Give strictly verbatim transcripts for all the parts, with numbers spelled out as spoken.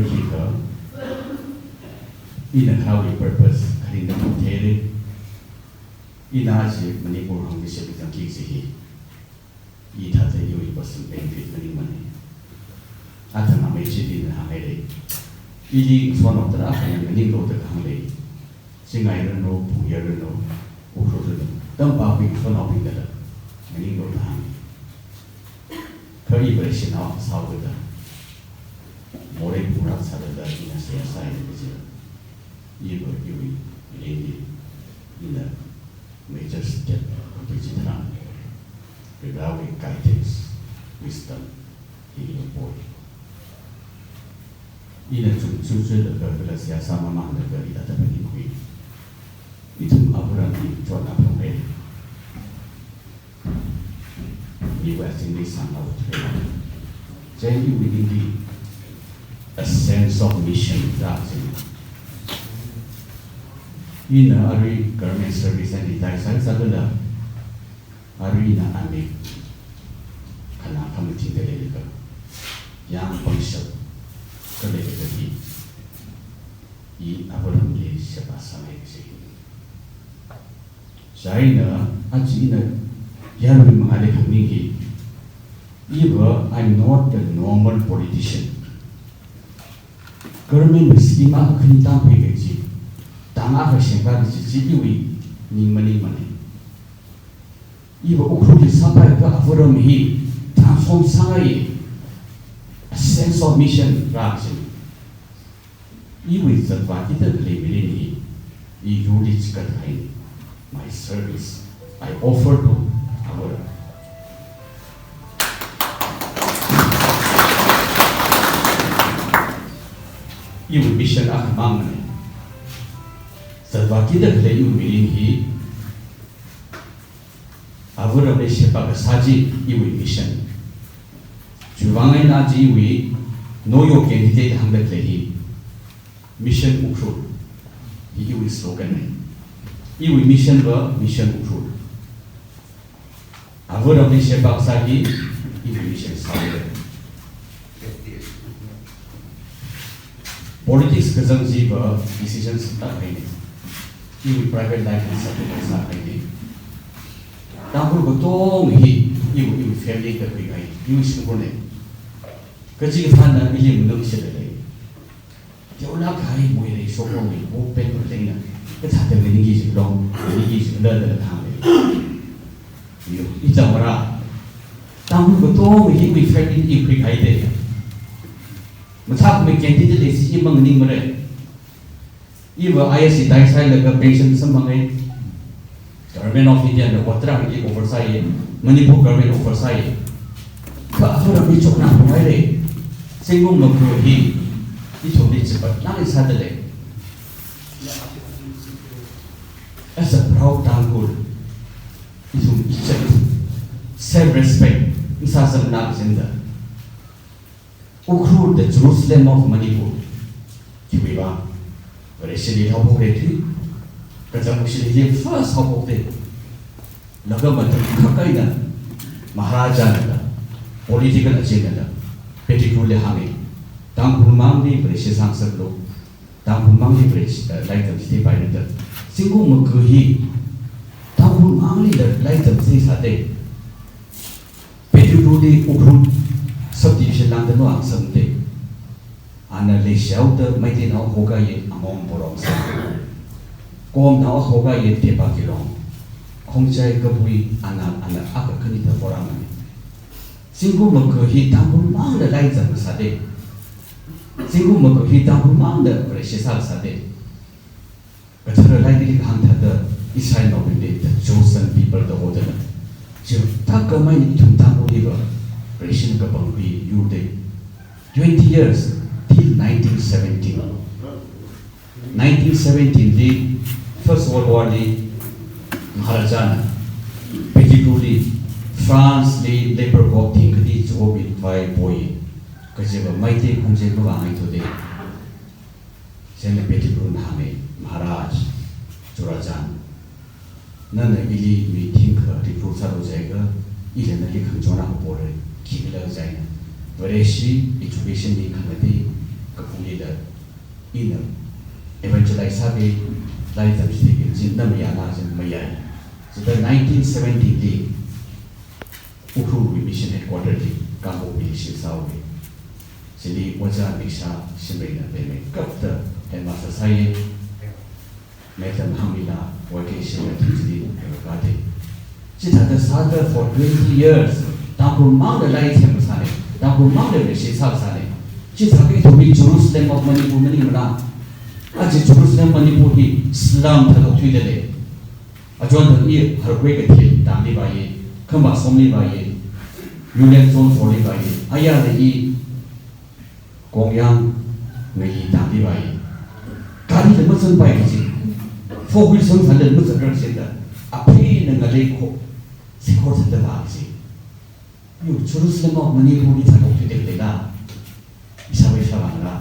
Hika, ina kharāwui purpose kharing da theire. Ina chi Manipur hāngda shebitang ki chi hi. Ithāda iwui personal benefit maningmana. Athang amei chili ina hānghaire. Ili ngasotnao tarākhana nganinglu da kahāng lei. Chingai ranu, Phungye ranu, Ukhrul ranu, tampakbing ngasotnaobing dala nganinglu da hānga. Kha i Vareshinao sāhaoda, morei phungrāk sālala ina seihā sāya kaji. Iva iwui mirinli ina major step kaji chitharan, Varivarāwui guidance, wisdom, hi ina poi. Ina chungchungchunglaga kala seihā sāmamānlaga hithāda phaning khui. Ithum avāram hi chotna phungai. Iwui azingli sānao thre. Chieina iwui ningli a sense of mission rāzing. Ina arui government service eina retire sāsālala, arui ina amik khanā khamathingda leilaga, yang pangshap khalei kali, i avāramli sheba sāngai kaji. Chieina, aja ina yaruiwui mangāli khangning hi, iva, I'm not a normal politician. Government wui scheme akha khani tāngkhui kaji, tang akha semkhui kaji chi iwui ning maningmana. Iva Ukhrulli sāpai kha avāram hi transform sāngai, a sense of mission rāzing. Iwui zatvākida khalei mirin hi, i yurli chikat hai. My service I offer to our. Iwui mission akhamangna. Zatvākida khalei iwui mirin hi, avāramli sheba kasā chi iwui mission. Chiwuivang eina aja iwui Know Your Candidate hāngda khalei hi, Mission Ukhrul hi iwui slogan na. Iwui mission va Mission Ukhrul. Avāramli sheba kasā hi iwui mission sāya. Politics kazang chiva decision sāda khaina. Iwui private life hi sacrifice sākhaina. Tangkhul katonga hi iwui, iwui family kakhui kahai, iwui shimkhurna. Kachikathāna ili manung shida lei. Teolāk kahai moirei shokhaowa, wo pen leina. Kathāda maningki jilong, maningki jilala da thang lei. Yo, ithum mara. Tangkhul katonga hi iwui family kakhui kahai da. Mathākhamei candidate lei chi maningmara. Iva I A S retire sālaga pension samphangai. Government of India na ot tarākha offer sāya, Manipur government offer sāya. Kha avāram hi chotna phungai lei. Zingkum maga hi ithumli chipatna sāda lei. As a proud Tangkhul, ithum ichāt self respect masāsangna kajina. Ukhrul, the Jerusalem of Manipur. Khiwuivang? Vareshili haophokra thui. Kachang Ukhrulli first haophokta. Laga matam khak eina Maharaja nala, political agenda nala, Pettigrewli hānga. Tangkhul mangli Vareshi sāngasaklu. Tangkhul mangli Vareshi, eh, laitam chitheipaira da. Zingkum maga hi Tangkhul mangli la laitam chitheisāda. Pettigrewli Ukhrul subdivision lāngda mavāngasakta. Ana leishihaoda Meiteinao hokahaiya Angom Borom sā. Komnao hokahaiya Tepa Kilong. Khongjai Kabui ana, ana akha khanida porāmana. Zingkum maga hi Tangkhul mangna laitam sāda. Zingkum maga hi Tangkhul mangna Vareshi sāsāda. Kathara lairikli kahāng thāda Israelnaobingli the chosen people da hodala. Chithākhamei ithum Tangkhulli va Vareshina kapangkhui yurda. Twenty years till nineteen seventeen. Nineteen seventeen li First World War li Maharajana Pettigrewli Franceli Leopold thingkhani chihovai poi. Kajiva Meitei Khongjai mavāngaithuda. Chieina Pettigrewna hānga, Maharaj, Churachandpur, nana ili mi thingkha recruit sālu jiakha, ila nali khangachon akha pora, khikhala jiakha. Vareshi education hi khangatei, ka, Leader, ina evangelize sāda, lai tamchithei kaji chi namayāla chi mayāi. Chithāda nineteen seventy li Ukhrulwui Mission Headquarter chi Kangpokpi li shift sāhaowa. Chili Ojā Miksha Shimreina pemmeikapta headmaster sāya. Madam Hangmila Y K Shimrei athum chili rākada. Chithāda sāda for twenty years, Tangkhul mangna lai themkasāna, Tangkhul mangna leshi sākasāna. Chithākha ithumwui Jerusalem of Manipur maningmala. Aja Jerusalem Manipur hi slum thāda okthuida lei. Achon thang i harkwe kathil tangli vāya, khamba somli vāya, yulen son soli vāya, ayarli i kongyāng ngayi tangli vāya. Garila mazangpai kaji. Four wheel sangsāla mazangrar chida. Apheina ngalei kho, sikhor sāda vā kaji. Yo, Jerusalem of Manipur hi thāda okthuida leila. Ishāvā ishāvā nala.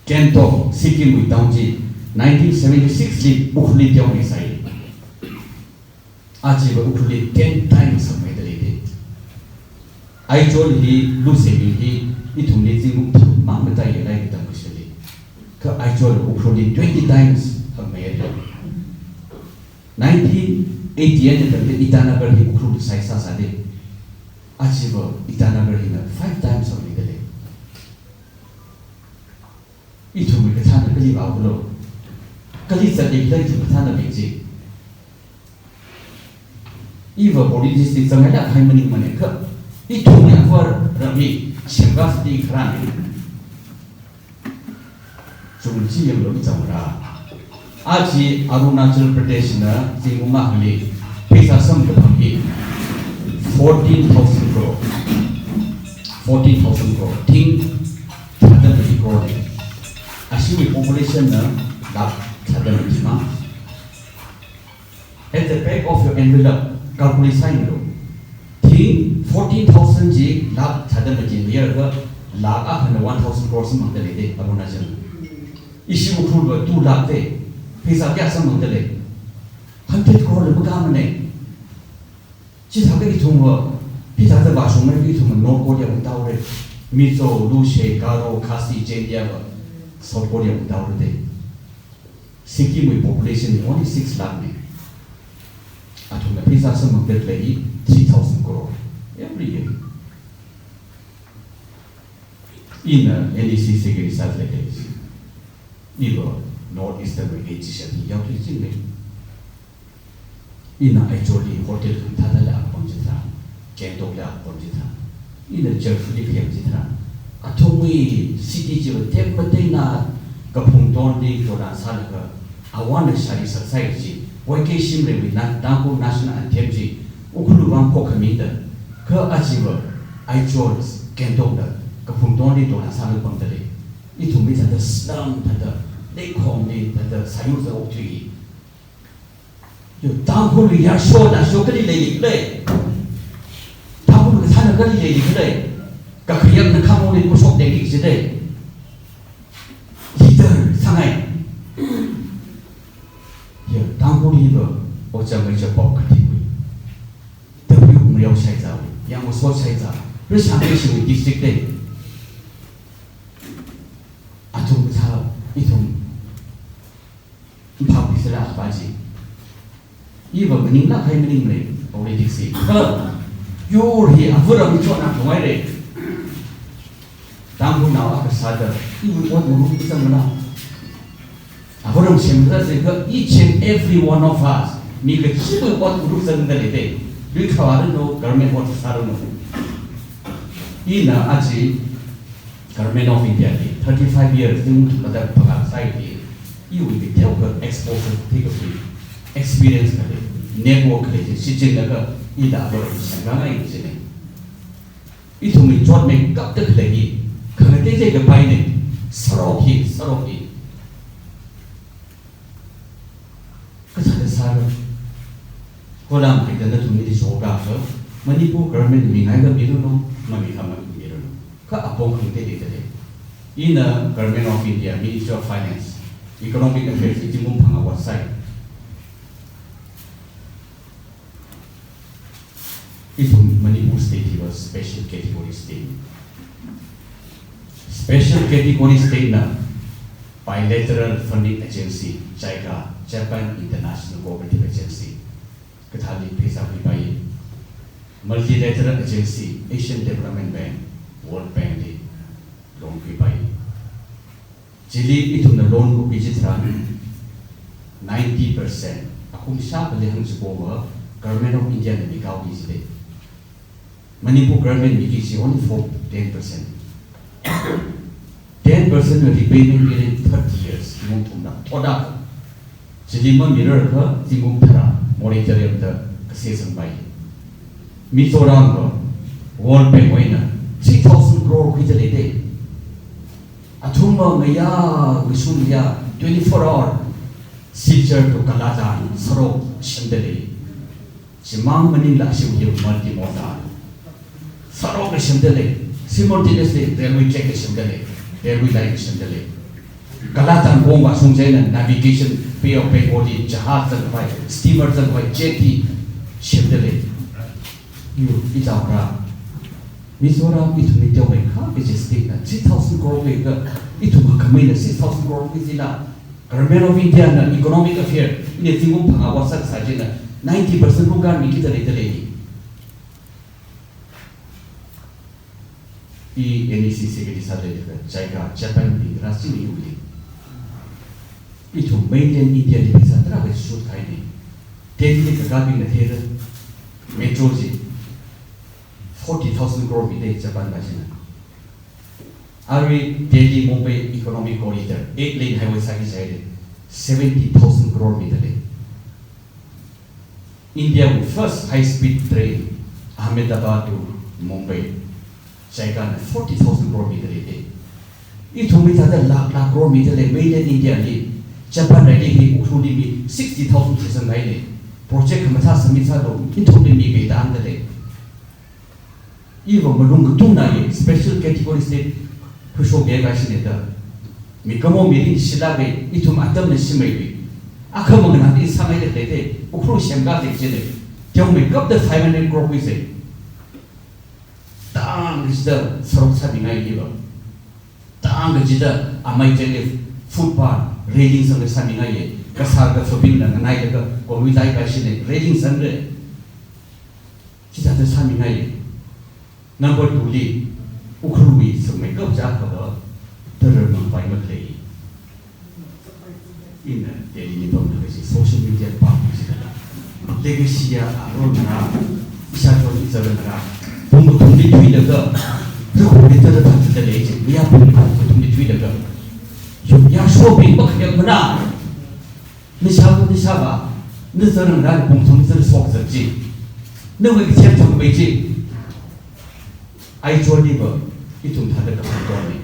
Gangtok, Sikkimwui town chi nineteen seventy-six li Ukhrulli teomeisai. Aja va Ukhrulli ten times hakmeida leida. Aizawl hi, Lusei hi, ithumli zingkum tharuk mang mataiya lai katam kashili. Kha Aizawl Ukhrulli twenty times hakmeida lei. Nineteen eighty-eight atamli Itanagar hi Ukhrulwui size sāsāda. Aja va Itanagar hina five times hakmeida lei. Ithumwui kathānna kali vākhala, kali zatli khala ithum kathānnabing chi. Iva politics li zangngailāk kahai maningmana kha, ithumwui āva ram hi semkasā chi kharāna. Chungchi yanglu ichamra. Aja Arunachal Pradesh na zingkum akhali pheisā samkaphang hi fourteen thousand crore. Fourteen thousand crore. Thing thāda mati crore lei. Ashiwui population na lakh thāda mati mang. At the back of your envelope, calculate sāmilu. Thing fourteen thousand chi lakh thāda mati mayarkha, lakh akhana one thousand crore samphangda leida, Arunachal. Ishi Ukhrul va two lakh da, pheisā kayā samphangda lei? Hundred crore li makāmana. Chithākha ithum va, hithāda vāshungmei ithum va North Korea ungtaora. Mizo, Lushe, Garo, Khasi, Jaintia va South Korea ungtaora da. Sikkimwui population only six lakh na. Athumna pheisā samphangda khalei three thousand crore every year. Ina N E C secretary sāda leida. Iva North Eastern wui agency hi yaothui chingmei. Ina Aizawl li hotel khangathāda la akapam chitharan, Gangtok la akapam chitharan, ina Jaipur li khayang chitharan, athumwui city chiva themkateina kaphung tonli dolan sālaga, awana shari saksai chi, Y K Shimreiwui na Tangkhul National Anthem chi Ukhrulwui vang khokhaminda, kha aja va Aizawl, Gangtok la kaphung tonli dolan sālaga pamda lei. Ithumwui thāda slum, thāda leikhongli, thāda sāyur sā okthui. Yo, Tangkhul yarsho, yarsho kali leili khala? Tangkhul kathānna kali leili khala? Kakhayang na khamong li mashok dengki jida. Leader sāngai. Yo, Tangkhul hi va, Ojā Major Pop Khatipwui W Ngayao Shaizawui yangmashot shaiza, Rishang Ishiwui district da. Athum kathā, ithum mphapi sāla pa chi. Iva maninglāk kahai maning lei, politics hi. Kha, yur hi āva ram chotna thongai lei. Tangkhulnao akha sāda, iwui ot ngarumsangmana. Āva ram semda sākha, each and every one of us, mi kachiwui ot ngarumsangda leida. Lui khavāranu, government ot sāranu. Ina aja Government of India li thirty-five years zingkum thāda phakā sāi hi, iwui teokha exposure thikaphi, experience khalei, network khalei chi shichinlaga ila āva ram semkhangai jina. Ithumwui chotmeikapta khalei hi, khangatei tei kapaina, sārok hi, sārok hi. Kathāda sāra? Kolam haida nathumli shokakha, Manipur government mingailamiranu, mamingailamiranu. Kha apong khangatei leida lei. Ina Government of India, Ministry of Finance, Economic Affairs li zingkum phangā vāsai. Ithum Manipur state hiva special category state. Special Category State na Bilateral Funding Agency, JICA, Japan International Cooperative Agency, kathāli pheisā khuipai. Multilateral Agency, Asian Development Bank, World Bank li loan khuipai. Chili ithumna loan khuipai chitharan ninety percent, akhum shākha lei hāngchikha Government of India na mikahao chi lei. Manipur government miki chi only for ten percent. Ten percent na repayment period thirty years, zingkum thumna. Thoda chili mamirarkha zingkum tharā moratorium da kasā sangpai. Mizoram va World Bank wui eina three thousand crore khuida lei te. Athumva ngayā, ngashun ngayā, twenty-four hour Silchar to Kalachand sarok semda lei. Chimang maningla ashiwui multimodal sarok semda lei. Simultaneously railway track semda lei. Railway line semda lei. Kalachand kong vāshung chieina navigation, Bay of Bengal li jahaz zangkhavai, steamer zangkhavai, jetty semda lei. Yo, ichāra. Mizoram ithumwui teomeikha kaji state na three thousand crore khuiakha, ithum khamei na six thousand crore khuisila, Government of India na Economic Affair, ina zingkum phangā vāsā kasā china ninety percent lungkan mikida lei da lei. I N E C secretary sāda leilaga, JICA, Japan bing rāshimli ungli. Ithum mainland India li pheisā tarākha shut kahaina. Delhi li kakābingna theira, metro chi forty thousand crore mi da Japan va china. Arui Delhi Mumbai Economic Corridor, eight lane highway sāki jihaira, seventy thousand crore mi da lei. India wui first high speed train, Ahmedabad to Mumbai, JICA na forty thousand crore mi da lei te. Ithumwui thāda lakh lakh crore mi da lei, mainland India li, Japan raili hi Ukhrulli mi sixty thousand theisang kahaina. Project khamathā submit sālu, ithumli mi peitān da lei. Iva malung katungna ye, special category state khuishok ye kashi ne da. Mikumo mirin shilāka, ithum atamna shimeiwui. Akhamang nadi sāngai da lei te, Ukhrul semkā da chi lei. Teomeikapta five hundred crore khuisa. Tangkachida sarok sāmingai iva. Tangkachida amai chili footpath, railing sangda sāmingai ye. Kasā kaphābingna nganailaga, kongwui tai kashi ne, railing sangda. Chithāda sāmingai. Number two li, Ukhrulwui sangmeikap chākhava, tara mangpai makhalei. Ina Delhi li pamda kaji social media pam chikala. Legacy ya aron nara, ishāchon izar nara, pung kathumli thuilaga, rukhu li tara thāda lei chi, ya pung kathumli thuilaga. Yum ya shopping makhalei mana. Nishā, nishāva, nizar ngarā pung thum zar shok zar chi. Nawui kachem thum mei chi. Aicholi va, ithum thāda kaphā tongni.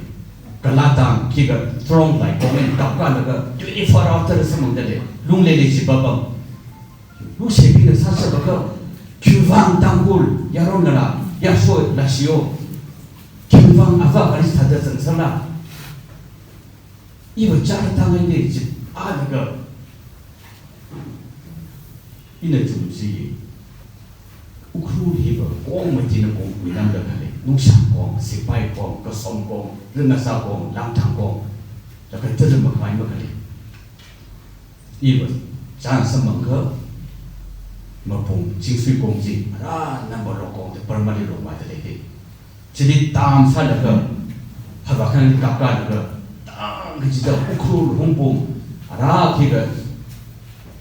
Kalatang khikha throng lai kongin kapkalaga twenty-four hour tara samangda lei. Lungli lei chi babam. Lungshebingna sāsāvākha, khiwuivang Tangkhul, yaron ngarā, yasho, lashiyo. Khiwuivang ava kali thāda zangsāla. Iva chara tangai ne chi, a laga. Ina chumsi. Ukhrul hiva kong matina kong kuinam da khalei. Nungshang kong, Sipai kong, Kasom kong, Ringasā kong, Langthang kong. Laga tara makmai makhalei. Iva chān samangkha, mapung, Chingsui kong chi, ara number lo kong te, Burma li lo mai da lei te. Chili tam sālaga, hava khan kapkalaga, tangkachida Ukhrul, Hungpung, ara khikha,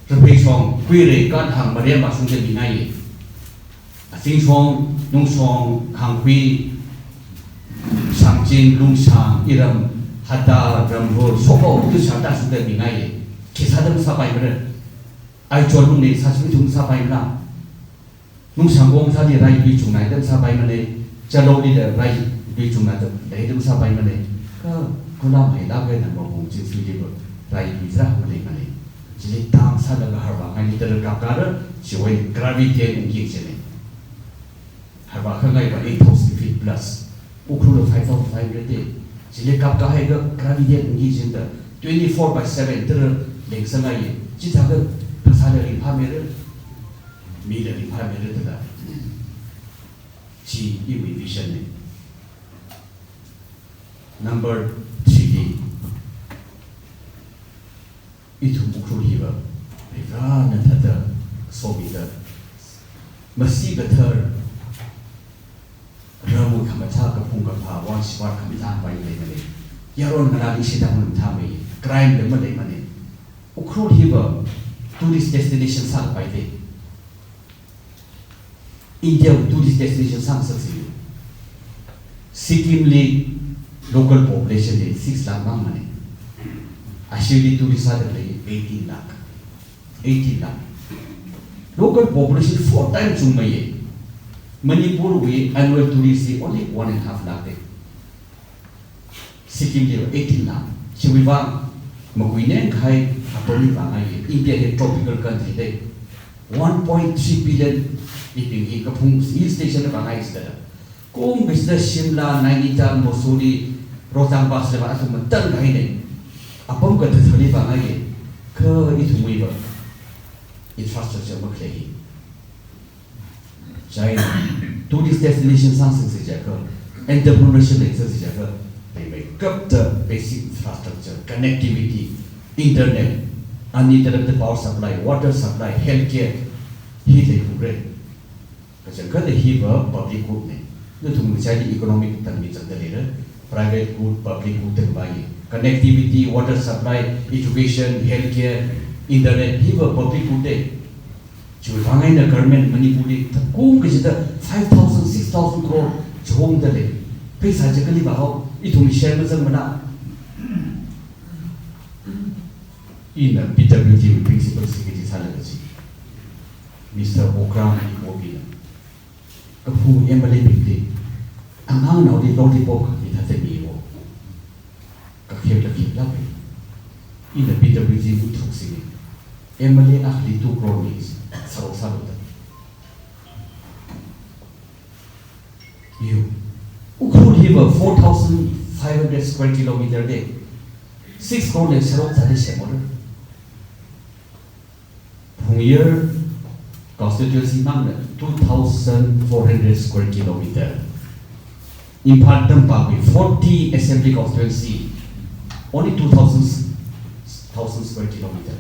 Raphei shong, Kuirei, Kathang, Mariam vāshungda mingai. Azingshong, Nungshong, Khangkhui, Shangching, Lungshang, Iram, Hada, Ramrur, Shokao, tu shangda shungda mingai. Khisāda masāpaimara. Aichol lungli sāshung ithum sāpaimara. Nungshang kong sāli rai tui chungnaida masāpaimana, Chaloli la rai tui chungnaida leida masāpaimana. Kha, kula mai laga na mapung Chingsui li va rai tui zara maleimana. Chili tam sālaga harvāngaili tara kapkala, chiwui gravity ungki chine. Harvākhangai va eight thousand feet plus. Ukhrul five thousand five hundred te. Chili kapkahaiakha gravity ungki chida twenty-four by seven tara lengsāngai. Chithākha phasāla ringphāmira. Mila ringphāmira thāda. Chi iwui vision ne. Number three li, ithum Ukhrul hiva Varena thāda somida, masi kathar, ramwui khamathā, kaphung kaphā, vāng shivāt khamathā pai leimana. Yaron ngalāli shitang mathāmei, crime la maleimana. Ukhrul hiva tourist destination sākapaida. India wui tourist destination sāngasaksi. Sikkimli local population li six lakh mangmana. Ashili tourist sāda lei eighteen lakh. Eighteen lakh. Local population four times chungmeiya. Manipur wui annual tourist hi only one and a half lakh da. Sikkimli eighteen lakh. Chiwui vāng, makui nengkahai apamli vāngai. India hi tropical country da. One point three billion mibing hi kaphung hill station vāngai sida. Kum kachida Shimla, Nainital, Mussoorie, Rohtang Pass la vā athum matan kahaina. Apam kathāthāli vāngai. Kha ithumwui va infrastructure makhalei. China, tourist destination sāngasaksa jiakha, entrepreneurship leisaksa jiakha, meimeikapta basic infrastructure, connectivity, internet, uninterrupted power supply, water supply, healthcare, hi leikhuira. Kachangkhatna hiva public good na. Nathum ngachaili economic tangmi zangda leira. Private good, public good tangvai. Connectivity, water supply, education, healthcare, internet, hiva public good da. Chiwui vāng eina government Manipurli thākum kachida five thousand, six thousand crore chihomda lei. Pheisā chi kali vāhao, ithum share mazangmana. Ina P W D wui principal secretary sālaga chi, Mister Okram Ikbobina, kaphung M L A bingli, angangnao di lollipop kali thāda miwo. Kakhep la khep la pai. Ina P W D wui thuksini, M L A akhali two crore mi sarok sālu da. Yo. Ukhrul hiva four thousand five hundred square kilometer da. Six crore li sarok thāda semora. Phungyar constituency mangna two thousand four hundred square kilometer. Imphal tampakli forty assembly constituency, only two thousand, thousand square kilometer.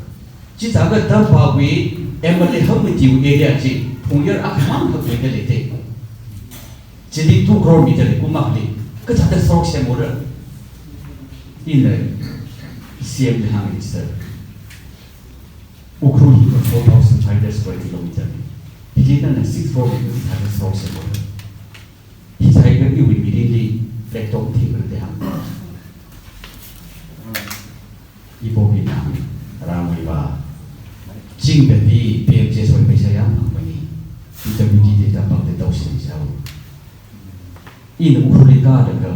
Chithākha tampakli M L A hangmatiwui area chi Phungyar akhamang hak leida leida. Chili two crore meter li kum akhali kathāda sarok semora. Ina C M li hānga, Mister, Ukhrul hiva four thousand five hundred square kilometer ni. Hili nana six crore li kathāda sarok semora. Hithākha iwui mirinli blacktop thingmara da hānga. Ibobina, ramwui vā. Chingda di P M G S wui pheisā yāmphangmana. P W D da tampakta taushina jihaowa. Ina Ukhrulli kālaga,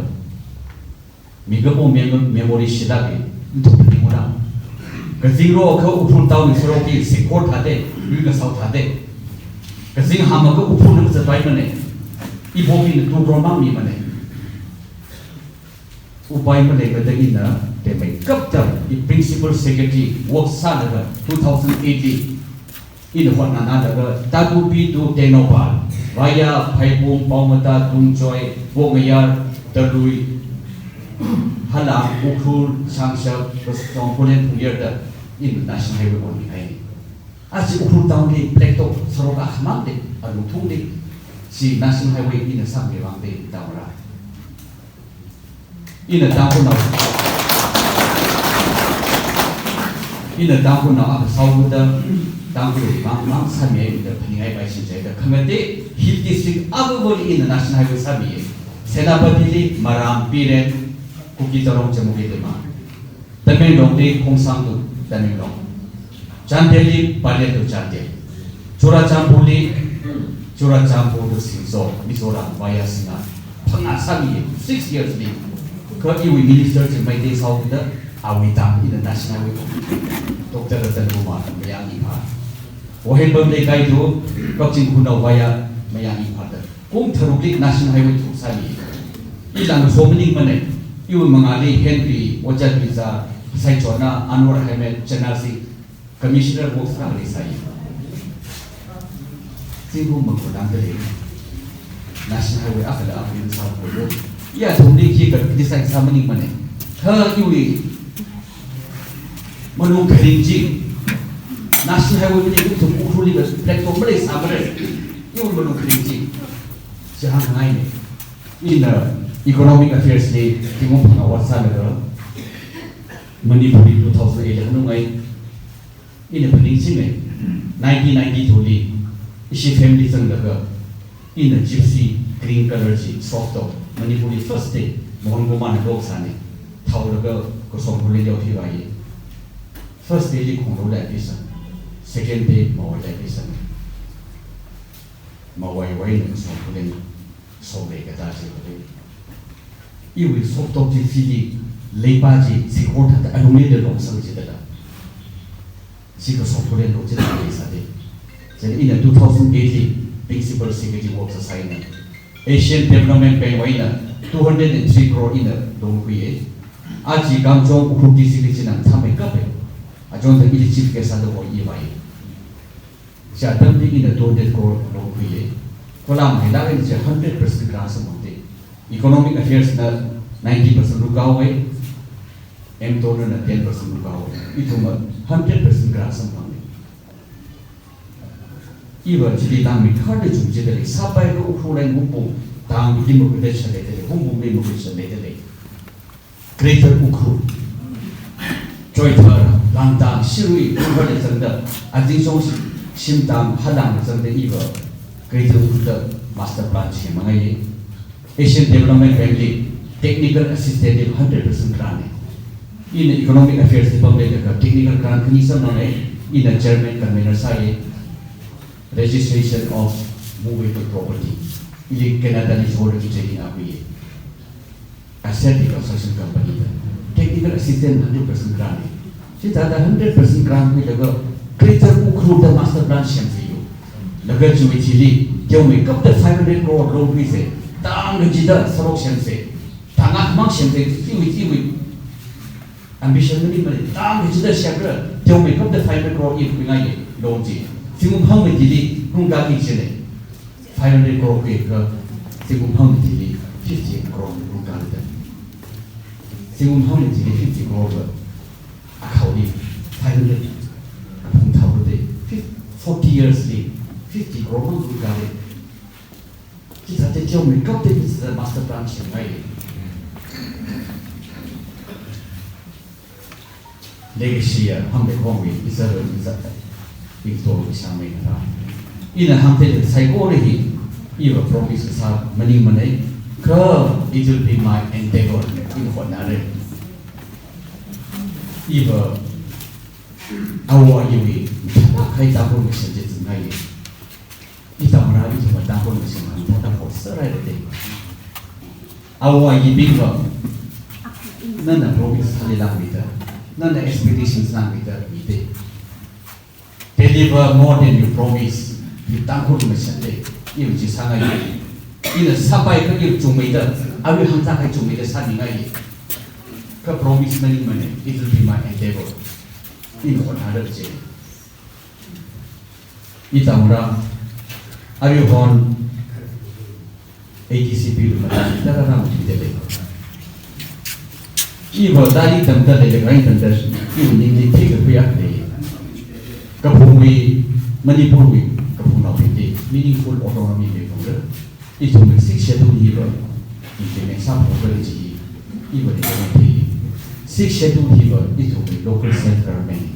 mikumo mem-, memory shilāka, ithum phaningungna. Kazing rokha Ukhrul town wui sarok hi sikhor thāda, lui kasao thāda. Kazing hāngakha Ukhrulli mazatpaimana. Ibobina two crore mangmimana. Upai maleimada ina, meimeikapta, i principal secretary work sālaga two thousand eight li, ina hotnanalaga Tatupi to Tengnoupal, via Phaibung, Paomata, Tungjoy, Poknayar, Talui, Halang, Ukhrul, Shangshak, Songkhulen, Phungyar da, ina National Highway onmihai. Aja Ukhrul town li blacktop sarok akhamang da, alungthung da, chi National Highway ina sāmi vāng da, tamara. Ina Tangkhulnao, ina Tangkhulnao akha sāhaoda, Tangkhul mang mang sāmi da phaningai pai shinchai da. Khamate Hill District akhawui ina National Highway sāmi. Senapatili Maram, Peren, Kuki Tarong, Chemukhi, Lima. Tamenglongli Khongsang to Tamenglong. Chandelli Pallel to Chandel. Churachandpurli, Churachandpur to Shillong, Mizoram via Singngat. Phangā sāmi, six years li. Kha iwui minister chi Meitei sāhaoda, awui tang ina National Highway. Doctor Ratan Kumar, Mayang Imphal. Woheinbam Leikai to Kakching Khulnao via Mayang Imphal da. Kum tharukli National Highway tharuk sāmi. Ilang so maningmana, iwui mangāli Henry, Ojā Tuizā, Saichonna, Anwar Ahmed, Channasing, Commissioner Works akhali sāi. Zingkum makho tangda lei. National Highway akhala akha ina sākhuilu. Ya, thumli khi ka design sā maningmana. Kha iwui malung kharing chi, National Highway maningla ithum Ukhrulli ka platform maleisāmara. Iwui malung kharing chi. Chi hāngngaina. Ina Economic Affairs li zingkum phangā award sālaga Manipurli two thousand eight li hanungai. Ina phaningsinga, nineteen ninety-two li ishi family zanglaga ina Gypsy green color chi soft top Manipurli first day Mohan Kumar na loksāna. Thaolaga Kasom Khullen yaothuivāya. First day li Khonglou leipisang, second day Mawai leipisang. Mawaiwui eina Kasom Khullen sholei katā chi khalei. Iwui soft top chi sili leipa chi sikhor thāda alungli longsang chithāda. Chi Kasom Khullen lo chithāda leisāda. Chieina ina two thousand eight li Principal Secretary work sāsai na. Asian Development Bank wui eina two hundred and three crore ina loan khuiya. Aja Kamjong Ukhrul district li chi nang thamei kape. Achon thang ili chief guest sāda oi ivāya. Chi atamli ina two hundred crore loan khuiya. Kala maila ina chi hundred percent grant samphangda. Economic Affairs na ninety percent rukhaowa, M Donor na ten percent rukhaowa. Ithumva hundred percent grant samphanga. Iva chili tangmi kharda chungchida lei, sāpai ka Ukhrul eina Hungpung, tangli mapida chālei dalei, Hungpungli mapida chālei dalei. Greater Ukhrul, Choithar, Langtang, Shirui, Ukhrul li zangda, Azingshong, Shimtang, Halang li zangda iva Greater Ukhrul da master plan semngai. Asian Development Bank li technical assistance li hundred percent grant na. Ina Economic Affairs department ka technical grant khani samphanga, ina chairman convener sāya. Registration of movable property. Ili Canada li sālaga training akhuiya. Asset construction company da. Technical assistance hundred percent grant na. Chithāda hundred percent grant khuilaga Greater Ukhrul da master plan semseiyo. Laga chiwui thili, teomeikapta five hundred crore loan khuisa. Tangkachida sorok semsa. Tangkhamang semsa, chiwui, chiwui. Ambition maningmana, tangkachida semra, teomeikapta five hundred crore ina khuingaiya loan chi. Zingkum hangmeitili, nungda kichinei. Five hundred crore khuiakha, zingkum hangmeitili fifty crore nungda lida. Zingkum hangmeitili fifty crore va, akhaoli five hundred kaphung thaoda, fif-, forty years li fifty crore mang nungda lei. Chithāda teomeikapta chithāda master plan semngai. Legacy ya, hāngda khongwui, iza ro iza, ito isāmei na. Ina hāngda saikora hi, iva promise kasā maningmana, kha it will be my endeavor, ina hotnara. Iva, awo ayiwui, thāda khai Tangkhul Mission chi zangngaiya. Itamra ithumva Tangkhul Mission hāngda thāda hotserhaira da. Awo ayibingva, nana promise thāli langmida, nana expectations langmida, mida. Deliver more than you promise. Hi Tangkhul Mission da, iwui chi sāngai. Ina sāpai ka iwui chungmeida, awui hāngda khai chungmeida sāmingai. Kha promise maningmana, it will be my endeavor. Ina hotnada chi. Itamra, aruihon A D C P lu mata, tara ram chi dalei. Iva tali tamda lei, rai tamda, iva ningli thikakhuiya lei. Kaphungwui, Manipurwui, kaphungnaobing chi, meaningful autonomy leiphungra. Ithumwui Sixth Schedule hiva, implement sāphokra chi, iva lei thei. Sixth Schedule hiva, ithumwui local self government.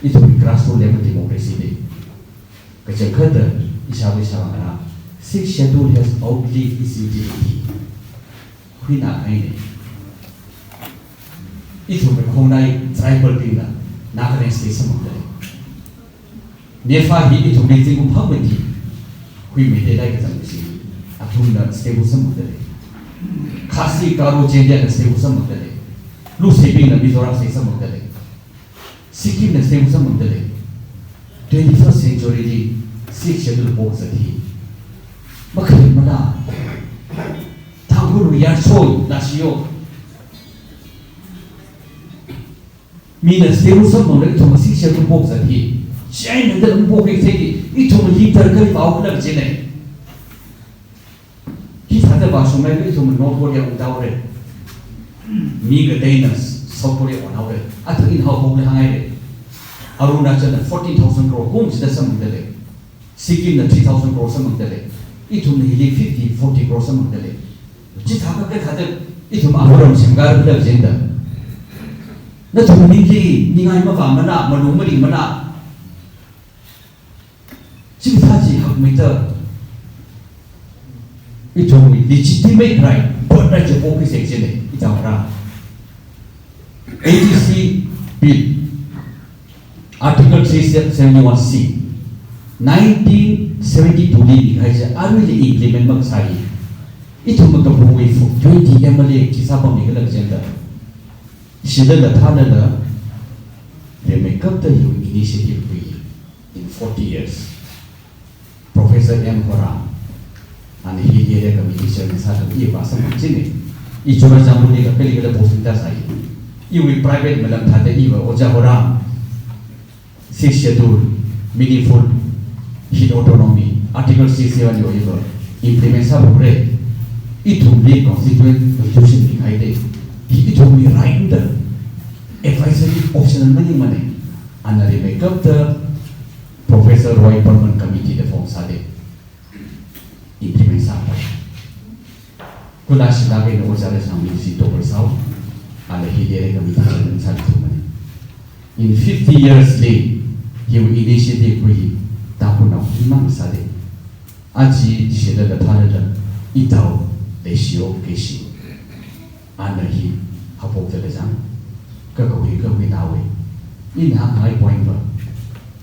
Ithumwui grassroots level democracy da. Kachangkhatta ishāvā ishāvā ngarā, Sixth Schedule has outlived its utility. Huina kahaina. Ithumwui khongnai tribal bingna Nagaland state samphangda lei. NEFA hi ithumli zingkum hangmeili huimeida leikazang chi, athumna state hu samphangda lei. Khasi, Garo, Jaiñtia na state hu samphangda lei. Lusei bingna Mizoram state samphangda lei. Sikkim na state hu samphangda lei. Twenty-first century li Sixth Schedule pokzat hi makharing mana. Tangkhul yarsho na shiyo. Mina state hu samphanglaga ithum Sixth Schedule pokzat hi. Chieina da lam pokki seki, ithum leader kali pao kala jinei. Hithāda va Sungmei ithum North Korea ungda haore. Mi kateina South Korea ungda haore. Athang ina haophokli hānghaire. Arunachalna fourteen thousand crore kum chida samphangda lei. Sikkimna three thousand crore samphangda lei. Ithumna hili fifty, forty crore samphangda lei. Chithākha kathāda ithum āvaram semkāra khala jida. Nathum ningli ningai mavāmana, malung maringmana. Chithā chi hakmeida ithumwui legitimate right, birthright chi pokhuisei jine, ithumra. A D C Bill, Article three seventy-one C, nineteen seventy-two li mikahai chi aruili implement makasā hi. Ithum makaphungwui twenty M L A chi sāpammi khala jida. Shilala thālala, rimeikapta hiwui initiative khui in forty years. Professor M Horam, ana hili area committee chairman sāda iva samphang jine. I Churachandpurli kha kali kala posting da sāi. Iwui private malam thāda iva Ojā Horam, Sixth Schedule, meaningful, hi autonomy, Article sixty-one yo iva implement sāphokre. Ithumli constituent constitution mikahai de. Hi ithumli right da. Advisory optional maningmane. Ana rimeikapta Professor Roy Perman Committee da form sāda implement sāpai. Kula shilak eina Ojā Rashangmi chi topper sāo, ala hili area committee chairman sāda ithumwui. In fifty years li, hiwui initiative khui hi Tangkhulnao himang sāda. Aja shilala thālala, itao Leishiyok Keshi. Ana hi haophokda lei jang, kakhui kakhui naowei. Ina hāngngai point va,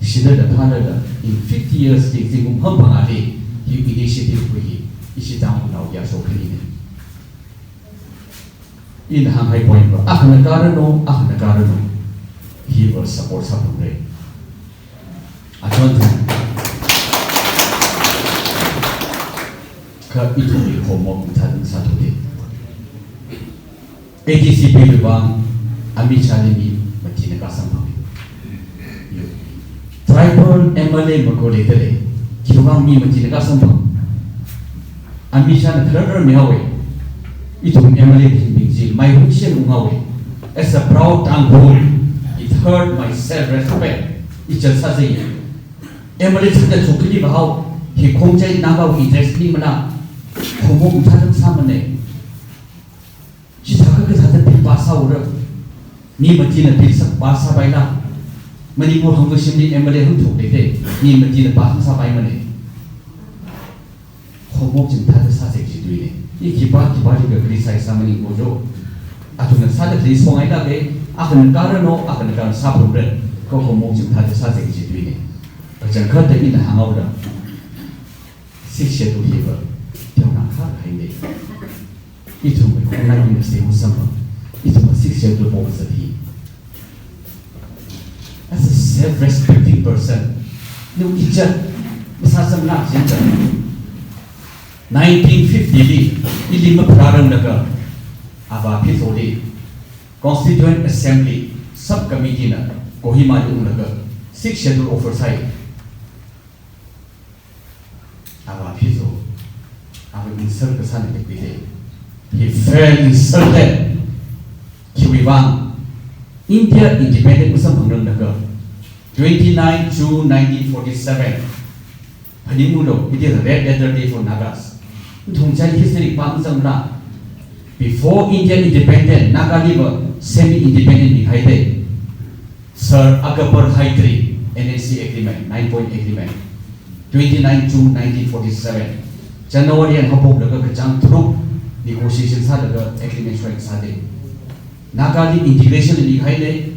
shilala thālala, in fifty years li zingkum hamphangāli, hi initiative khui hi, ishi Tangkhulnao yāshok khalei ne. Ina hāngngai point va, akhana karano, akhana karano, hiva support sāphalungra. Achon thang. Kha ithumwui homework mathāda sāthuda. A D C Bill wui vang, Amit Shah li mi matina kasamphang. Yo. Tribal M L A makole kale, khiwui vang mi matina kasamphang. Amit Shah na kharar mihaowe. Ithum M L A bing chi, mai hun shen unghaowe. As a proud Tangkhul, it hurt my self-respect. Ichal sāsei. M L A chanda chukli bahao, hi khongchai Naga interest ni mana, khongmo thāda sāmane. Chithākha kathāda bill pass sāura. Mi matina bill sā pass sāpaila. Manipur hangkashimli M L A hangthuk lei de, mi matina pass sāpaimane. Khongmo ching thāda sāsei kaji tuine. I khipā khipāli ka criticize sāmaningko jo. Athumna sāda khalei songai lāke, akhana karano, akhana karan sāphalungra. Kha khongmo ching thāda sāsei kaji tuine. Kachangkhatta ina hānghaoda. Sixth Schedule hiva, teona kha kahaine. Ithum khongnai mina stay ungsamma. Ithum Sixth Schedule pokazat hi. As a self-respecting person, nu ichat, masāsamna chincha. Nineteen fifty li, ili mapharāranglakha, Ava Phizoli, Constituent Assembly Subcommittee na Kohima li unglaga, Sixth Schedule offer sāi. Ava Phizo, ava insult kasāna kapi de. He felt insulted. Khiwui vang, India independent masamphangranglakha, twenty-nine June nineteen forty-seven, phaningunglu, it is a red letter day for Nagas. Nathum chai history pāzangla, before India independent, Naga li va semi-independent mikahai de. Sir Akbar Hydari, N N C Agreement, nine-point agreement, twenty-nine June nineteen forty-seven, January eina haophoklaga kachāng tharuk negotiation sālaga agreement shuai kasā de. Naga li integration mikahaine,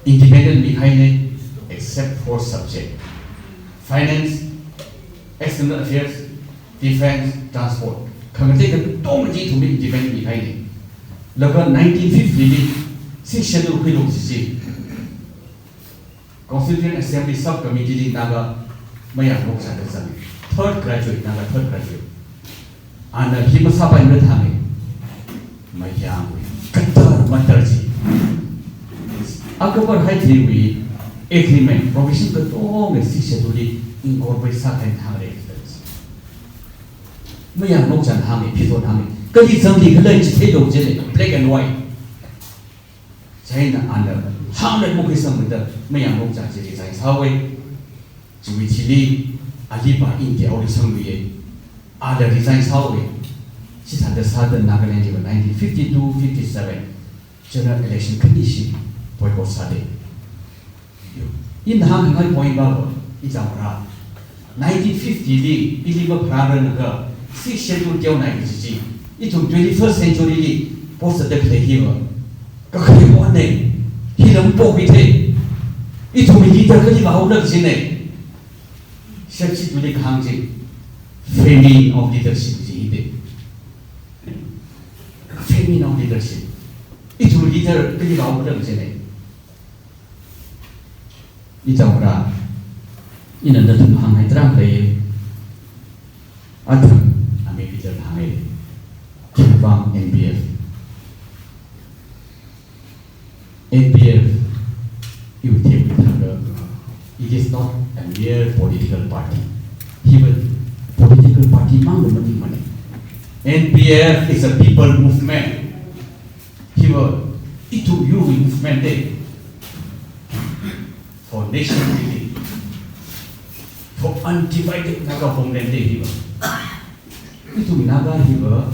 independent mikahaine, except for subject. Finance, external affairs, defense, transport. Khangatei katonga chi ithumli independent mikahaine. Laga nineteen fifty li Sixth Schedule khuilu sisi, Constituent Assembly Subcommittee li Naga Mayang Ngokchanda zang. Third graduate, Naga third graduate. Ana hi masāpaimara thānge. Mayang, katar matar chi. Akbar Hydari wui agreement, provision katonga Sixth Schedule li incorporate sākahai thānge. Mayang Ngokchanda hānge, Phizona hānge, Kali zangli khalei chitheilu jilei, black and white. Chieina ana hānglaga mukhui sangmada mayang longcha chi resign sāhaowa. Chiwui thili aliva India aoli sangluiya. Ala resign sāhaowa. Chithāda sāda Nagaland liva nineteen fifty-two fifty-seven general election khanishi boycott sāda. Ina hāngngai point va, ichamra. Nineteen fifty li, ili mapharāranlaga, sixth schedule teonai kaji chi. Ithum twenty-first century li, post da khalei hiva. Kakhai one nei, hila mapokhuithei. Ithum leader kali vāhaolak jinei. Shakshi tuli kahāng chi. Famine of leadership ji hide. Famine of leadership. Ithum leader kali vāhaolak jinei. Ichamra, ina nathum hāngngai tarākha lei. Athang, ami leader hāngngai. Khipang N P F. N P F, iwui themthaga, it is not a mere political party. Hiva political party mangla maningmanei. N P F is a people movement. Hiva ithum yurwui movement dei. For nation building. For undivided Naga homeland dei hiva. Ithum Naga hiva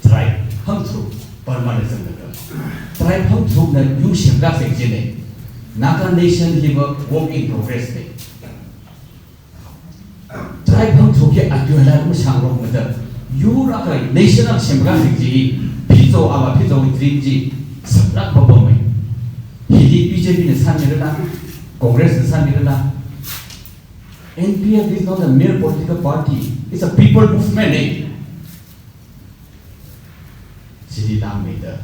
tribe hangtharuk Burma na zanglaga. Tribe hangtharukna yur semkasei jinei. Naga nation hiva work in progress dei. Tribe hangtharuk hi athum hala mashangrokmada, yur akha nation akha semkasei chi, Phizo ava Phizo dream chi saklāk papamei. Hili B J P na sāmirala, Congress na sāmirala. N P F is not a mere political party. It's a people movement, eh? Chili langmeida,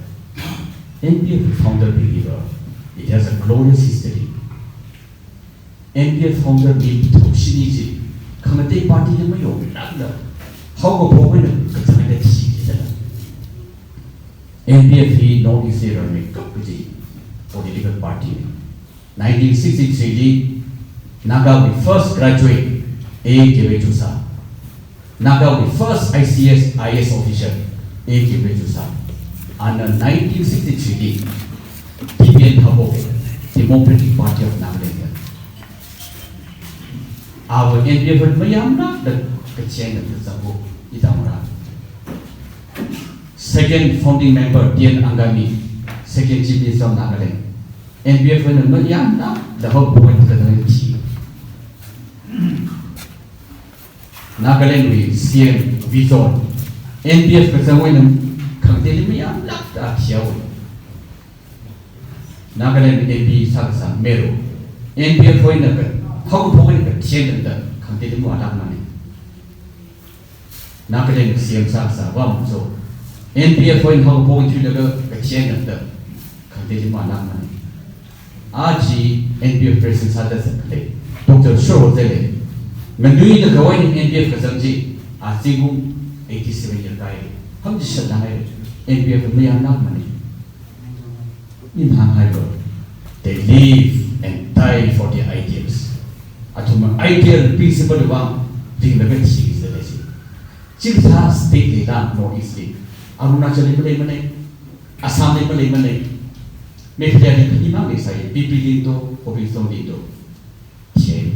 N P F founder bing hiva, it has a glorious history. N P F founder mi pithokshini chi, khangatei party li mayonglākla, haokaphok eina kazang eina thishida. N P F hi North East li rarmeikap kaji political party nei. Nineteen sixty-three li Nagawui first graduate A Kevei Chusha. Nagawui first I C S, I A S officer A Kevei Chusha. Ana nineteen sixty-three li T P N Thangpo, Democratic Party of Nagaland. Ava N P F mayamna da kachena da zangko, ichamra. Second founding member T N Angami, second Chief Minister of Nagaland. N P F na mayamna da haophok eina kazang eina thi. Nagaland wui C M Vision, N P F kazang eina khangateili mayamlākda thihaowa. Nagaland M P sākasā Mero, N P F eina ka, haokaphok eina kachena da khangateili mavālākmanei. Nagaland C M sākasā Vamzo, N P F eina haokaphok eina thuilaga kachena da khangateili mavālākmanei. Aja N P F president sāda zatkhalei Doctor Shirhozaile, nganuida kawai N P F kazang chi, a zingkum eighty-seven year kāi. Hāngchishat ngai, N P F mayamlākmanei. Ina hānghaiva, they live and die for their ideals. Athumna ideal principle vang ringlaga thishida lei chi. Chikathā state leila North East li, Arunachal li maleimanei, Assam li maleimanei, Meghalaya li khani mang leisai, Pipili to, Hoping Stone li to. Che.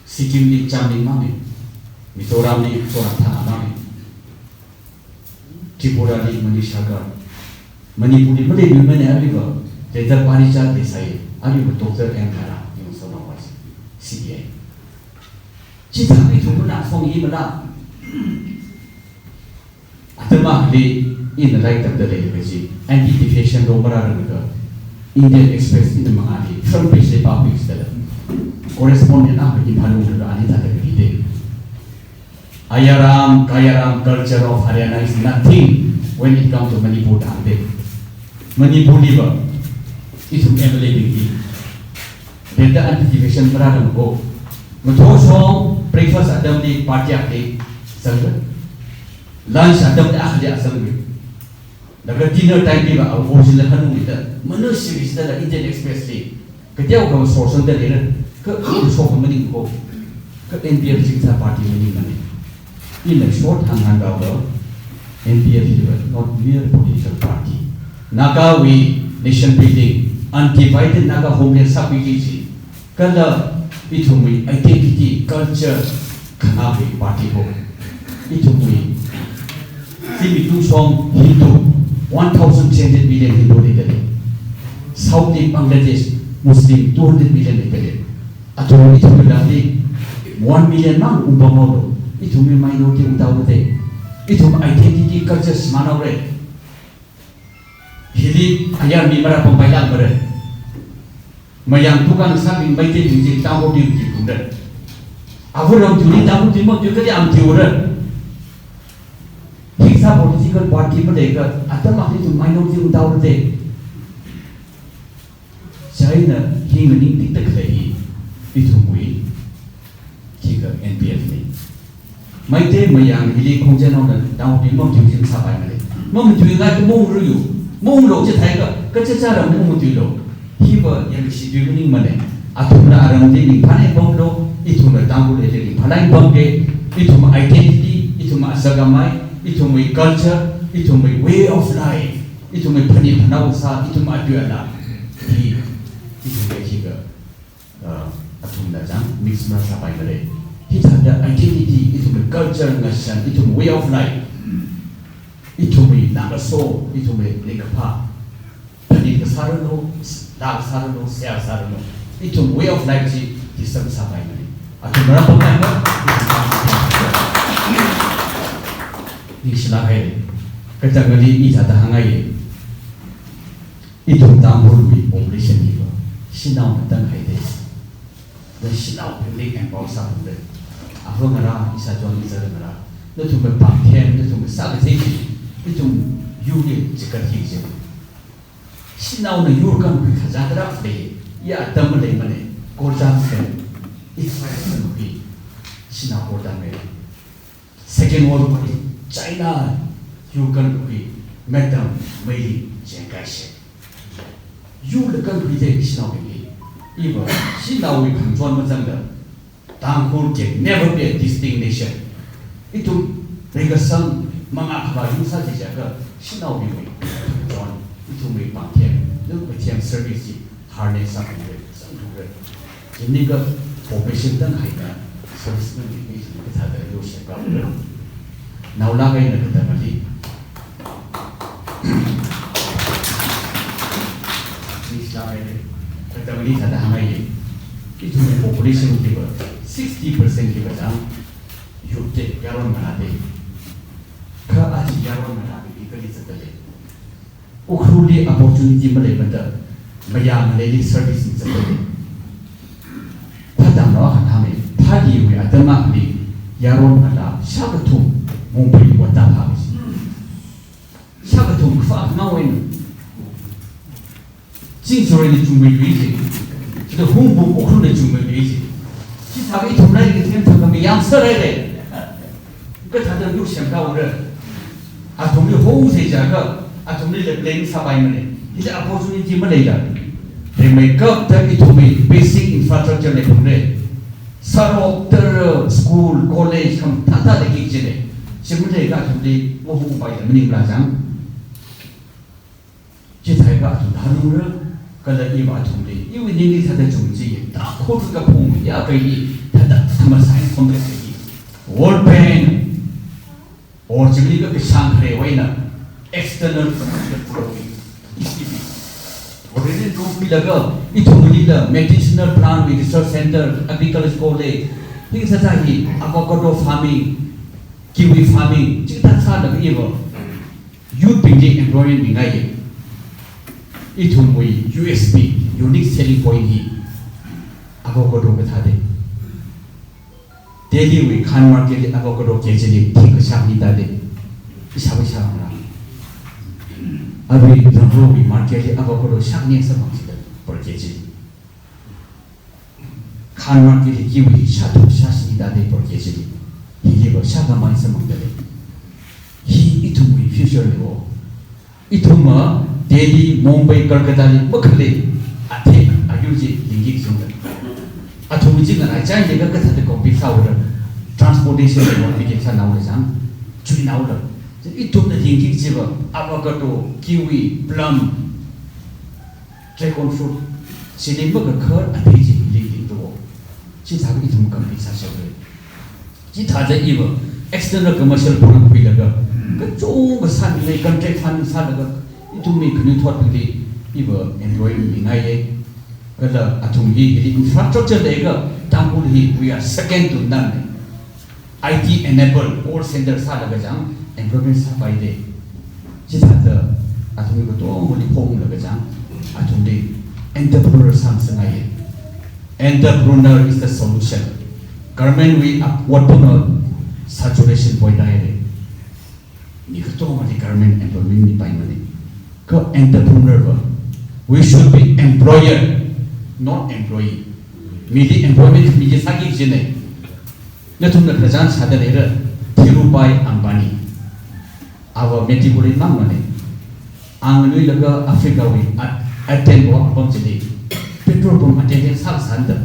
Sikkim li Chamling mangnei, Mizoram li Zoram Thanga mangnei. Tripura li Manik Sagar, Manipur li maleiluimanei, aruiva Reta Paricha leisai, aruiva Doctor M Bhara, yung so ma was C B I. Chithākha ithum manasong imala. Atam akhali ina lairik tamda leikaji, anti-defection law marāranglakha, Indian Express ina mangāli front page li pākhui sāda lei. Correspondent akha Imphal lunglaga ani thāda kapidei. Ayaram, Kayaram culture of Haryana is nothing when it comes to Manipur da hāngdei. Manipur liva, ithum M L A bingli, data anti-defection marāranglakha, mathotshong breakfast atamli party akhali zangda, lunch atamli akhali zangda, laga dinner time liva a original hanungli da, manusirishda la Indian Express li, kateokha source sangda leira, kha source kha maningko, kha N P F chingsa party maningmanei. Ina short hānghaiva, N P F is not mere political party. Nagawui nation building, undivided Naga homeland sākhuiki kaji, kala ithumwui identity, culture, khanāwui party ho. Ithumwui zimiksho Hindu, one thousand three hundred million Hindu leidalei. South li Bangladesh, Muslim two hundred million leidalei. Athum ithumwui lamli one million mang ungpamhaolu. Ithumwui minority ungtāhaoda. Ithum identity, culture shimānhaora. Hili ayarmi marāpam pailāk mara. Mayang tukang sābing Meiteibing chi Tangkhulbing chi phungda. Avur amtui ni Tangkhulbing motui kali amtui ura. Hikathā political party maleikha atam akhali ithum minority ungtāhaoda. Chieina hi nganingdikda khalei hi ithumwui, hika N P F na. Meitei Mayang hili khongchen haoda Tangkhulbing motui chi masāpaimana. Mamatuingai kha maungruiyu. Maunglu chithākha, kachichāra mamatuilu. Hiva yangshitui maningmana. Athumla aramli ringphānai pamlu, ithumla Tangkhulli ringphālāk pamke, ithum identity, ithum azak amei, ithumwui culture, ithumwui way of life, ithumwui phanit phanao sā, ithum atui ala. Hi, ithumwui hika, uh, athumla chang mix marāsāpaimara. Hithāda identity, ithumwui culture ngashan, ithum way of life, ithumwui nakaso, ithumwui ringkaphā, phanit kasā ranu, laa kasā ranu, seihā kasā ranu, ithum way of life chi disturb sāpaimana. Athum marāpampai ma, ningshilāk haira. Katangali ithāda hāngngai. Ithum Tangkhulwui population hiva shanaona tanghaida. Na shanaobingli empower sāphalungra. Ava ngarā, ishāchon ishāchā ngarā, nathumwui pāngthem, nathumwui sākathei chi, ithum yurli chikat hi chi. Shanaona yur kankhui kazā tarākha lei, ya atam maleimana, korcham khen, Israel kankhui, shanao korcham lei. Second World War li China yur kankhui, Madam Mei Ling Chiang Kai-shek. Yurla kankhuida shanaobingli. Iva shanaowui khangachon mazangda, Tangkhul can never be a distinct nation. Ithum reikasang mangā khavā yur sāsi jiakha shanaobingwui khangachon, ithumwui pāngthem, ithumwui themwui service chi harness sāphalungra, sangphalungra. Chieina kha population tanghaina service maningmei chieina kathāda yur semkhuira. Naolāk eina katangali, English lāk eina katangali thāda hāngngaiya. Ithumwui population hiva sixty percent hiva chang youth te, yaron ngalāte. Kha aja yaron ngalābing hi kali zatdalei? Ukhrulli opportunity maleimada, mayang ngaleili service ni zatdalei. Phatamlo akha hāngmei, Phaleewui atam akhali yaron ngalā shākathum Mumbai li ot tāphā kaji. Shākathum kafā khanao eina. Chingsoreili chungmeilui ji. Chithāda Hungpung Ukhrulli chungmeilui ji. Chithākha ithumla ithum thangkha mayang sāhaira. Kathāda yur semkhuira. Athumli hosai jiakha, athumlila blame sāpaimana. Hili opportunity maleila. Rimeikapta ithumwui basic infrastructure leiphalungra. Sārok, tara, school, college, khamathā thāda kikchile. Chi maleikha athumli mahungpaila maningla chang. Chithākha athum hanungra, kala iva athumli, iwui ningli thāda chungchi, Tangkhul kaphung ya kai hi, thāda thāmasai complex hi. World Bank, or chili ka kashang khaleiwui eina, external financial flow hi, E C B. Already room pilaga, ithumlila medicinal plant wui research center, agriculture college, hi sāsā hi, avocado farming, kiwi farming, chithāda sālaga iva. Youth bingli employment mingaiya. Ithumwui U S P, unique selling point hi avocado kathāda. Delhi wui Khan Market li avocado K G li thing kashak ni tāda. Ishāvā ishāvā ngarā. Arui Ramro wui market li avocado shakni samphang chida per K G. Khan market li kiwi shāthu shāshini tāda per K G li. Hiliva shākhamei samphangdalei. Hi ithumwui future niwo. Ithumva Delhi, Mumbai, Kolkata li makhalei, athei ayur chi lingki sungda. Athum chi nganai chai leka kathāda compete sāura. Transportation li compete sānaola chang, chuinaola. Ithumna lingki kajiva, avocado, kiwi, plum, dragon fruit, chili makakhar athei chi lingki do. Chithākha ithum compete sāshapra. Chithāda iva external commercial product khuilaga, kachungkha sāmingai, contract farming sālaga, ithumwui khanuithotbingli iva employment mingaiya. Kala athumli hili infrastructure leiakha, Tangkhul hi we are second to none. I T enabled call center sālaga chang employment sāpaida. Chithāda athumli katongali phonglaga chang, athumli entrepreneur sāngasakngaiya. Entrepreneur is the solution. Government wui ap-, otpamna saturation point haira. Mi katongali government employment mipaimana. Kha entrepreneur va, we should be employer, not employee. Mili employment mili sāki kajina. Nathumna khararchan shāda leira, Dhirubhai Ambani. Ava Meitei Valley mangmana. Ang nganuilaga Africa wui At-, Aden kaho apam chili petrol pump attendant sāsāda,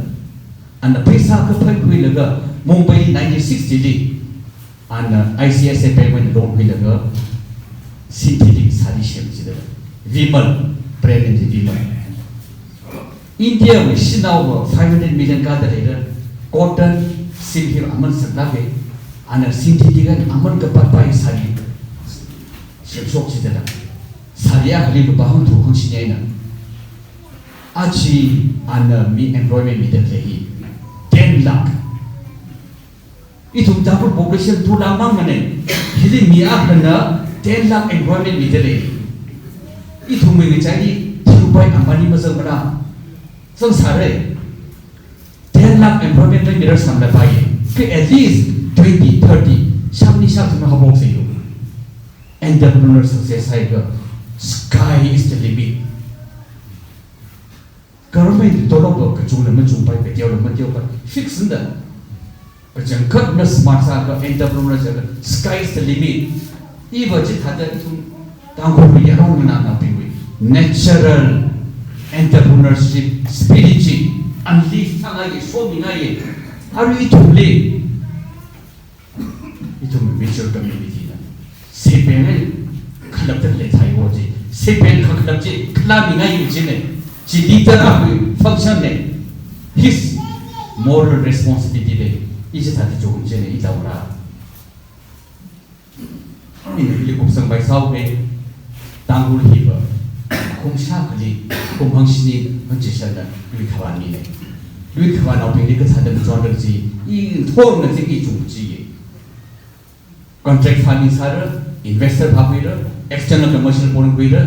ana pheisā kaphā khuilaga Mumbai nineteen sixty li, ana I C I C I Bank wui loan khuilaga synthetic sari semchida. Vimal, brand name chi Vimal. India wui shanaova five hundred million kāda leira, cotton, silk hi aman saklāka, ana synthetic eina aman kapatpai sari semshokchida. Sari akhali lupā hangtharuk hangshini eina. Aja ana mi employment mida khalei hi ten lakh. Ithum Tangkhul population two lakh mangmana. Hili mi akhana ten lakh employment mida lei. Ithumwui ngachaili Dhirubhai Ambani mazangmara. Zangsāra. Ten lakh employment leimira samlapai. Kha at least twenty, thirty, shāmni shāthumna haophok sālu. Entrepreneur success haiakha, sky is the limit. Government tolop va kachungla machungpai, kateola mateopai, fix sāda. Kachangkhatna smart sāakha, entrepreneur sāakha, sky is the limit. Iva chithāda ithum Tangkhul yaron nganānaobingwui natural entrepreneurship spirit chi unleash sāngaiya, shomingaiya. Arui ithumli, ithum mature community na, seibing eina khalapta leithai wo chi, seibing kakhalap chi khalāmingai kajina. Chi leader akhawui function na. His moral responsibility na. I chithāda chungchina, i taora. Ina hili kupsangpai sāhaowa. Tangkhul hiva kum shākhali, kum hangshini hangchishanna lui khavā mina. Lui khavānaobingli kathāda ngachonra kaji, i thorna chi i chungchiya. Contract farming sāra, investor phākhuira, external commercial product khuira,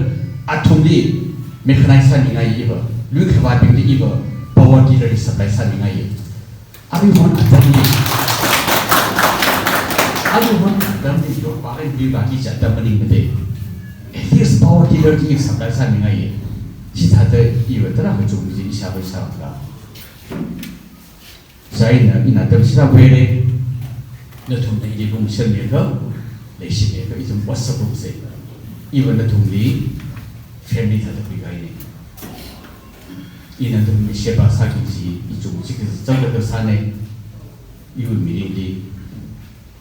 athumli mechanize sāmingai iva, lui khavābingli iva power tiller hi supply sāmingai. Aruihon atamli, aruihon atamli yorpa kai lui vāki chi atam maningmada. At least power tiller chi supply sāmingai. Chithāda iva tarākha chungmi chi ishāvā ishāvā. Chieina ina atam shira vere, nathumna ili lungshemiakha, leishimiakha, ithum WhatsApp group sā. Iva nathumli family thāda khuikahaina. Ina nathumli sheba sāki kaji, i chungchi kazang kazang sāna. Iwui miningli,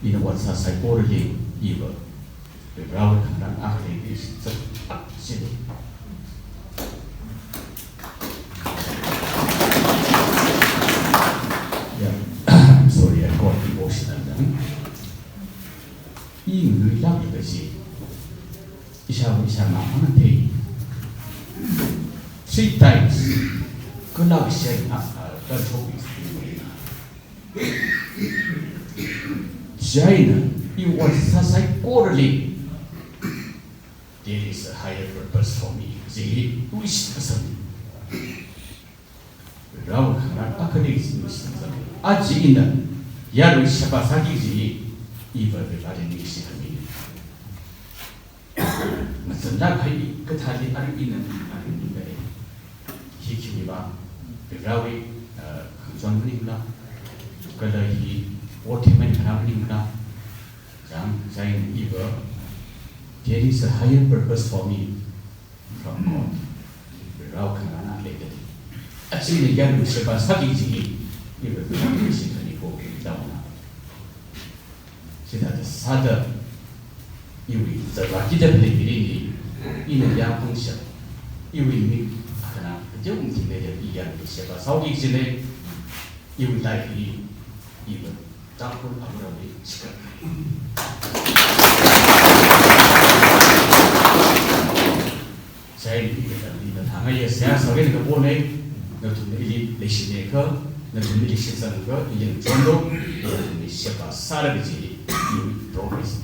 ina ot sā saikorali, iva Varewui khangarān akha leida shitsang akha sili. Yeah, I'm sorry, I got emotional then. I nganuilākla kaji, ishāvā ishānao hāngthei. Three times, kala shai na, ah, control is. Chieina, i ot sā saikorali, "There is a higher purpose for me," kaji hi wish kasang. Varewui khangarān akhali kaji wish kasang. Aja ina yarui sheba sāki kaji hi, iva Vareli ningshi khamina. Mazanlāk kahai kathāli arui ina, arui ina lei. Hi khimiva, Varewui, eh, khangachon maningla, kala hi otthei mankharā maningla, chang, chang iva, "There is a higher purpose for me from God." Varewui khangarān akha leida. Aja ina yarui sheba sāki kaji hi, iva Vareli ningshi khani ko kitauna. Chithāda sāda, Iwui zara kida pele mirinli, ina yāpangshap, iwui mik akhana kateokha mathingmida i yāngda sheba sāuki kajina, iwui life hi, iwui chapur amurali shikar. Sai ni ina thangaiya seihā sāki kapona, nathumna ili leishinakha, nathumna ili shitsangakha, ili chonlo, nathumna sheba sāra kaji, iwui progress.